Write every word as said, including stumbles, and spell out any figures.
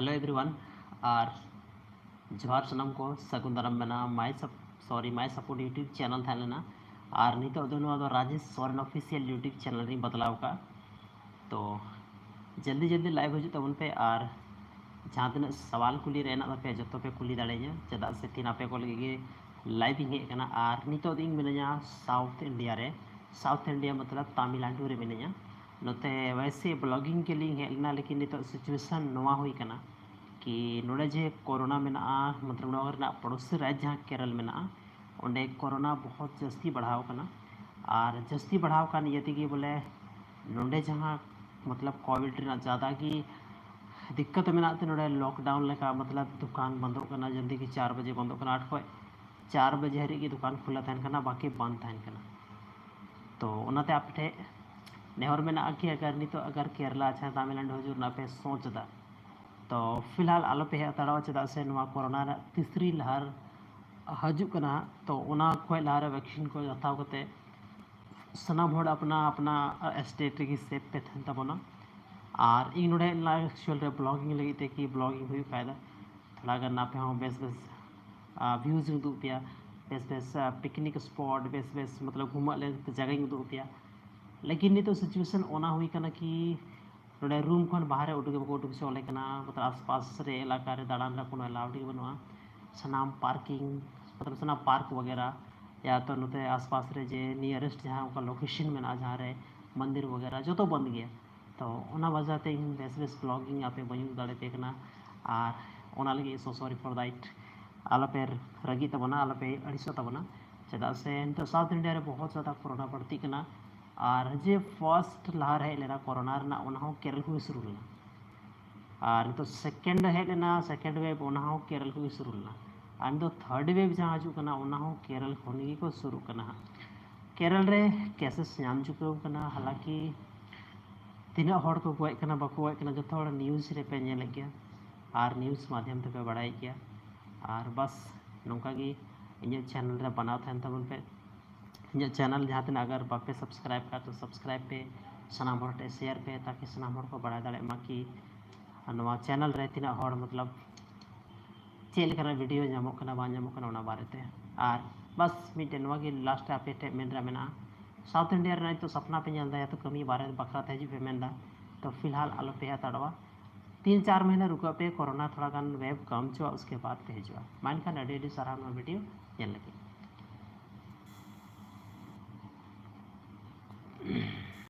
Hello everyone, ᱟᱨ ᱡᱚᱦᱟᱨ ᱥᱟᱱᱟᱢ ᱠᱚ, ᱥᱟᱹᱜᱩᱱ ᱫᱟᱨᱟᱢ ᱢᱮᱱᱟᱜᱼᱟ my sup sorry my support YouTube channel ᱛᱟᱦᱮᱸ ᱞᱮᱱᱟ, ᱟᱨ ᱱᱤᱛᱚᱜ ᱫᱚ ᱱᱚᱣᱟ ᱫᱚ Rajesh Soren official YouTube channel ᱨᱤᱧ ᱵᱟᱫᱞᱟᱣ ᱟᱠᱟᱫᱼᱟ᱾ ᱛᱚ ᱡᱚᱞᱫᱤ ᱡᱚᱞᱫᱤ live ᱦᱤᱡᱩᱜ ᱛᱟᱵᱚᱱ ᱯᱮ, ᱟᱨ ᱡᱟᱦᱟᱸ ᱛᱤᱱᱟᱹᱜ ᱥᱟᱣᱟᱞ ᱠᱩᱞᱤ ᱨᱮ ᱦᱮᱱᱟᱜ ᱛᱟᱯᱮᱭᱟ ᱡᱚᱛᱚ ᱯᱮ ᱠᱩᱞᱤ ᱫᱟᱲᱮᱭᱟᱹᱧᱟ, ᱪᱮᱫᱟᱜ ᱥᱮ ᱛᱤᱦᱤᱧ ᱟᱯᱮ ᱠᱚ ᱞᱟᱹᱜᱤᱫ ᱜᱮ live ᱤᱧ ᱦᱮᱡ ᱟᱠᱟᱱᱟ᱾ ᱟᱨ ᱱᱤᱛᱚᱜ ᱫᱚ ᱤᱧ ᱢᱤᱱᱟᱹᱧᱟ South India ᱨᱮ, South India ᱢᱚᱛᱞᱚᱵ ᱛᱟᱢᱤᱞᱱᱟᱰᱩ ᱨᱮ ᱢᱤᱱᱟᱹᱧᱟ᱾ ᱱᱚᱛᱮ ᱣᱮᱥᱮ blogging ᱜᱮ ᱞᱤᱧ ᱦᱮᱡ ᱞᱮᱱᱟ, ᱞᱮᱠᱤᱱ ᱱᱤᱛᱚᱜ situation ᱱᱚᱣᱟ ᱦᱩᱭ ᱟᱠᱟᱱᱟ ᱠᱤ ᱱᱚᱰᱮ ᱡᱮ ᱠᱳᱨᱳᱱᱟ ᱢᱮᱱᱟᱜᱼᱟ, ᱢᱚᱛᱞᱚᱵ ᱱᱚᱣᱟ ᱨᱮᱱᱟᱜ ᱯᱚᱲᱚᱥᱤ ᱨᱟᱡᱽ ᱡᱟᱦᱟᱸ ᱠᱮᱨᱚᱞ ᱢᱮᱱᱟᱜᱼᱟ, ᱚᱸᱰᱮ ᱠᱳᱨᱳᱱᱟ ᱵᱚᱦᱩᱛ ᱡᱟᱹᱥᱛᱤ ᱵᱟᱲᱦᱟᱣ ᱟᱠᱟᱱᱟ᱾ ᱟᱨ ᱡᱟᱹᱥᱛᱤ ᱵᱟᱲᱦᱟᱣ ᱟᱠᱟᱱ ᱤᱭᱟᱹ ᱛᱮᱜᱮ ᱵᱚᱞᱮ ᱱᱚᱰᱮ ᱡᱟᱦᱟᱸ ᱢᱚᱛᱞᱚᱵ ᱠᱳᱵᱷᱤᱰ ᱨᱮᱱᱟᱜ ᱡᱟᱫᱟ ᱜᱮ ᱫᱤᱠᱠᱟᱛ ᱢᱮᱱᱟᱜ ᱛᱮ ᱱᱚᱰᱮ lockdown ᱞᱮᱠᱟ, ᱢᱚᱛᱞᱚᱵ ᱫᱚᱠᱟᱱ ᱵᱚᱱᱫᱚᱜ ᱠᱟᱱᱟ, ᱡᱚᱞᱫᱤ ᱜᱮ ᱪᱟᱨ ᱵᱟᱡᱮ ᱵᱚᱱᱫᱚᱜ ᱠᱟᱱᱟ, ᱟᱴ ᱠᱷᱚᱡ ᱪᱟᱨ ᱵᱟᱡᱮ ᱦᱟᱹᱨᱤᱡ ᱜᱮ ᱫᱚᱠᱟᱱ ᱠᱷᱩᱞᱟᱹ ᱛᱟᱦᱮᱱ ᱠᱟᱱᱟ, ᱵᱟᱹᱠᱤ ᱵᱚᱱᱫ ᱛᱟᱦᱮᱱ ᱠᱟᱱᱟ᱾ ᱛᱚ ᱚᱱᱟᱛᱮ ᱟᱯᱮ ᱴᱷᱮᱱ ᱱᱮᱦᱚᱨ ᱢᱮᱱᱟᱜᱼᱟ ᱠᱤ ᱟᱜᱟᱨ ᱱᱤᱛᱚᱜ ᱟᱜᱟᱨ ᱠᱮᱨᱞᱟ ᱪᱟᱦᱮ ᱛᱟᱢᱤᱞᱱᱟᱰᱩ ᱦᱤᱡᱩᱜ ᱨᱮᱱᱟᱜ ᱯᱮ ᱥᱚᱪ ᱮᱫᱟ, ᱛᱚ ᱯᱷᱤᱞᱦᱟᱞ ᱟᱞᱚᱯᱮ ᱦᱮᱡ ᱦᱟᱛᱟᱲᱚᱜᱼᱟ, ᱪᱮᱫᱟᱜ ᱥᱮ ᱱᱚᱣᱟ ᱠᱳᱨᱳᱱᱟ ᱨᱮᱱᱟᱜ ᱛᱤᱥᱨᱤ ᱞᱟᱦᱟᱨ ᱦᱤᱡᱩᱜ ᱠᱟᱱᱟ ᱦᱟᱸᱜ᱾ ᱛᱚ ᱚᱱᱟ ᱠᱷᱚᱱ ᱞᱟᱦᱟᱨᱮ vaccine ᱠᱚ ᱦᱟᱛᱟᱣ ᱠᱟᱛᱮ ᱥᱟᱱᱟᱢ ᱦᱚᱲ ᱟᱯᱱᱟ ᱟᱯᱱᱟ state ᱨᱮᱜᱮ safe ᱯᱮ ᱛᱟᱦᱮᱱ ᱛᱟᱵᱚᱱᱟ᱾ ᱟᱨ ᱤᱧ ᱱᱚᱰᱮ ᱦᱮᱡ ᱞᱮᱱᱟ actual ᱨᱮ blogging ᱞᱟᱹᱜᱤᱫ ᱛᱮ ᱠᱤ blogging ᱦᱩᱭᱩᱜ ᱯᱷᱟᱭᱫᱟ, ᱛᱷᱚᱲᱟ ᱜᱟᱱ ᱟᱯᱮ ᱦᱚᱸ ᱵᱮᱥ ᱵᱮᱥ views ᱤᱧ ᱩᱫᱩᱜ ᱯᱮᱭᱟ, ᱵᱮᱥ ᱵᱮᱥ picnic spot, ᱵᱮᱥ ᱵᱮᱥ ᱢᱚᱛᱞᱚᱵ ᱜᱷᱩᱢᱟᱜ ᱞᱟᱹᱜᱤᱫ ᱛᱮ ᱡᱟᱭᱜᱟᱧ ᱩᱫᱩᱜ ᱯᱮᱭᱟ᱾ ᱞᱮᱠᱤᱱ ᱱᱤᱛᱚᱜ situation ᱚᱱᱟ ᱦᱩᱭ ᱠᱟᱱᱟ ᱠᱤ ᱱᱚᱰᱮ room ᱠᱷᱚᱱ ᱵᱟᱦᱨᱮ ᱩᱰᱩᱠ ᱜᱮ ᱵᱟᱠᱚ ᱩᱰᱩᱠ ᱦᱚᱪᱚ ᱟᱞᱮ ᱠᱟᱱᱟ, ᱢᱚᱛᱞᱚᱵ ᱟᱥᱯᱟᱥ ᱨᱮ ᱮᱞᱟᱠᱟ ᱨᱮ ᱫᱟᱬᱟᱱ ᱨᱮᱱᱟᱜ ᱠᱳᱱᱳ allowed ᱜᱮ ᱵᱟᱹᱱᱩᱜᱼᱟ᱾ ᱥᱟᱱᱟᱢ parking, ᱢᱚᱛᱞᱚᱵ ᱥᱟᱱᱟᱢ park ᱵᱟᱜᱮᱨᱟ ᱭᱟ ᱛᱚ ᱱᱚᱛᱮ ᱟᱥᱯᱟᱥ ᱨᱮ ᱡᱮ nearest ᱡᱟᱦᱟᱸ ᱚᱱᱠᱟ location ᱢᱮᱱᱟᱜᱼᱟ ᱡᱟᱦᱟᱸ ᱨᱮ ᱢᱚᱱᱫᱤᱨ ᱵᱟᱜᱮᱨᱟ ᱡᱚᱛᱚ ᱵᱚᱱᱫ ᱜᱮᱭᱟ᱾ ᱛᱚ ᱚᱱᱟ ᱵᱟᱡᱟᱣ ᱛᱮ ᱤᱧ ᱵᱮᱥ ᱵᱮᱥ blogging ᱟᱯᱮ ᱵᱟᱹᱧ ᱩᱫᱩᱜ ᱫᱟᱲᱮᱭᱟᱯᱮ ᱠᱟᱱᱟ, ᱟᱨ ᱚᱱᱟ ᱞᱟᱹᱜᱤᱫ so sorry for that᱾ ᱟᱞᱚᱯᱮ ᱨᱟᱹᱜᱤᱜ ᱛᱟᱵᱚᱱᱟ, ᱟᱞᱚᱯᱮ ᱟᱹᱲᱤᱥᱚᱜ ᱛᱟᱵᱚᱱᱟ, ᱪᱮᱫᱟᱜ ᱥᱮ ᱱᱤᱛᱚᱜ South India ᱨᱮ ᱵᱚᱦᱩᱛ ᱡᱟᱫᱟ ᱠᱳᱨᱳᱱᱟ ᱵᱟᱹᱲᱛᱤᱜ ᱠᱟᱱᱟ᱾ ᱟᱨ ᱡᱮ first ᱞᱟᱦᱟ ᱨᱮ ᱦᱮᱡ ᱞᱮᱱᱟ ᱠᱳᱨᱳᱱᱟ ᱨᱮᱱᱟᱜ, ᱚᱱᱟ ᱦᱚᱸ ᱠᱮᱨᱚᱞ ᱠᱷᱚᱱ ᱜᱮ ᱥᱩᱨᱩ ᱞᱮᱱᱟ᱾ ᱟᱨ ᱱᱤᱛᱚᱜ second ᱦᱮᱡ ᱞᱮᱱᱟ, second wave, ᱚᱱᱟ ᱦᱚᱸ ᱠᱮᱨᱚᱞ ᱠᱷᱚᱱ ᱜᱮ ᱥᱩᱨᱩ ᱞᱮᱱᱟ᱾ ᱟᱨ ᱱᱤᱛᱚᱜ third wave ᱡᱟᱦᱟᱸ ᱦᱤᱡᱩᱜ ᱠᱟᱱᱟ, ᱚᱱᱟ ᱦᱚᱸ ᱠᱮᱨᱚᱞ ᱠᱷᱚᱱ ᱜᱮᱠᱚ ᱥᱩᱨᱩᱜ ᱠᱟᱱᱟ ᱦᱟᱸᱜ᱾ ᱠᱮᱨᱚᱞ ᱨᱮ cases ᱧᱟᱢ ᱪᱩᱠᱟᱹᱣ ᱠᱟᱱᱟ, ᱦᱟᱞᱟᱸᱠᱤ ᱛᱤᱱᱟᱹᱜ ᱦᱚᱲ ᱠᱚ ᱜᱚᱡ ᱠᱟᱱᱟ, ᱵᱟᱠᱚ ᱜᱚᱡ ᱠᱟᱱᱟ, ᱡᱚᱛᱚ ᱦᱚᱲ news ᱨᱮᱯᱮ ᱧᱮᱞᱮᱫ ᱜᱮᱭᱟ ᱟᱨ news ᱢᱟᱫᱷᱭᱚᱢ ᱛᱮᱯᱮ ᱵᱟᱲᱟᱭᱮᱫ ᱜᱮᱭᱟ᱾ ᱟᱨ ᱵᱟᱥ ᱱᱚᱝᱠᱟ ᱜᱮ ᱤᱧᱟᱹᱜ channel ᱨᱮ ᱵᱮᱱᱟᱣ ᱛᱟᱦᱮᱱ ᱛᱟᱵᱚᱱ ᱯᱮ᱾ ᱤᱧᱟᱹᱜ channel ᱡᱟᱦᱟᱸ ᱛᱤᱱᱟᱹᱜ ᱟᱜᱟᱨ ᱵᱟᱯᱮ subscribe ᱠᱟᱜ ᱛᱚ subscribe ᱯᱮ, ᱥᱟᱱᱟᱢ ᱦᱚᱲ ᱴᱷᱮᱱ share ᱯᱮ, ᱛᱟᱠᱤ ᱥᱟᱱᱟᱢ ᱦᱚᱲ ᱠᱚ ᱵᱟᱲᱟᱭ ᱫᱟᱲᱮᱭᱟᱜ ᱢᱟ ᱠᱤ ᱱᱚᱣᱟ ᱪᱮᱱᱮᱞ ᱨᱮ ᱛᱤᱱᱟᱹᱜ ᱦᱚᱲ ᱢᱚᱛᱞᱚᱵ ᱪᱮᱫ ᱞᱮᱠᱟᱱᱟᱜ ᱵᱷᱤᱰᱤᱭᱳ ᱧᱟᱢᱚᱜ ᱠᱟᱱᱟ ᱵᱟᱝ ᱧᱟᱢᱚᱜ ᱠᱟᱱᱟ ᱚᱱᱟ ᱵᱟᱨᱮᱛᱮ᱾ ᱟᱨ ᱵᱟᱥ ᱢᱤᱫᱴᱮᱱ ᱱᱚᱣᱟ ᱜᱮ ᱞᱟᱥᱴ ᱨᱮ ᱟᱯᱮ ᱴᱷᱮᱱ ᱢᱮᱱ ᱨᱮ ᱢᱮᱱᱟᱜᱼᱟ, ᱥᱟᱣᱩᱛᱷ ᱤᱱᱰᱤᱭᱟ ᱨᱮᱱᱟᱜ ᱱᱤᱛᱚᱜ ᱥᱟᱯᱱᱟ ᱯᱮ ᱧᱮᱞ ᱮᱫᱟ, ᱭᱟ ᱛᱚ ᱠᱟᱹᱢᱤ ᱵᱟᱨᱮ ᱵᱟᱠᱷᱨᱟ ᱛᱮ ᱦᱤᱡᱩᱜ ᱯᱮ ᱢᱮᱱ ᱮᱫᱟ, ᱛᱚ ᱯᱷᱤᱞᱦᱟᱞ ᱟᱞᱚ ᱯᱮ ᱦᱟᱛᱟᱲᱚᱜᱼᱟ᱾ ᱛᱤᱱ ᱪᱟᱨ ᱢᱟᱹᱦᱱᱟᱹ ᱨᱩᱠᱟᱹᱜ ᱯᱮ, ᱠᱳᱨᱳᱱᱟ ᱛᱷᱚᱲᱟ ᱜᱟᱱ ᱣᱮᱵᱷ ᱠᱚᱢ ᱦᱚᱪᱚᱣᱟᱜ, ᱩᱥᱠᱮ ᱵᱟᱫ ᱯᱮ ᱦᱤᱡᱩᱜᱼᱟ᱾ ᱢᱟ ᱮᱱᱠᱷᱟᱱ ᱟᱹᱰᱤ ᱟᱹᱰᱤ ᱥᱟᱨᱦᱟᱣ ᱱᱚᱣᱟ ᱵᱷᱤᱰᱤᱭᱳ ᱧᱮᱞ ᱞᱟᱹᱜᱤᱫ᱾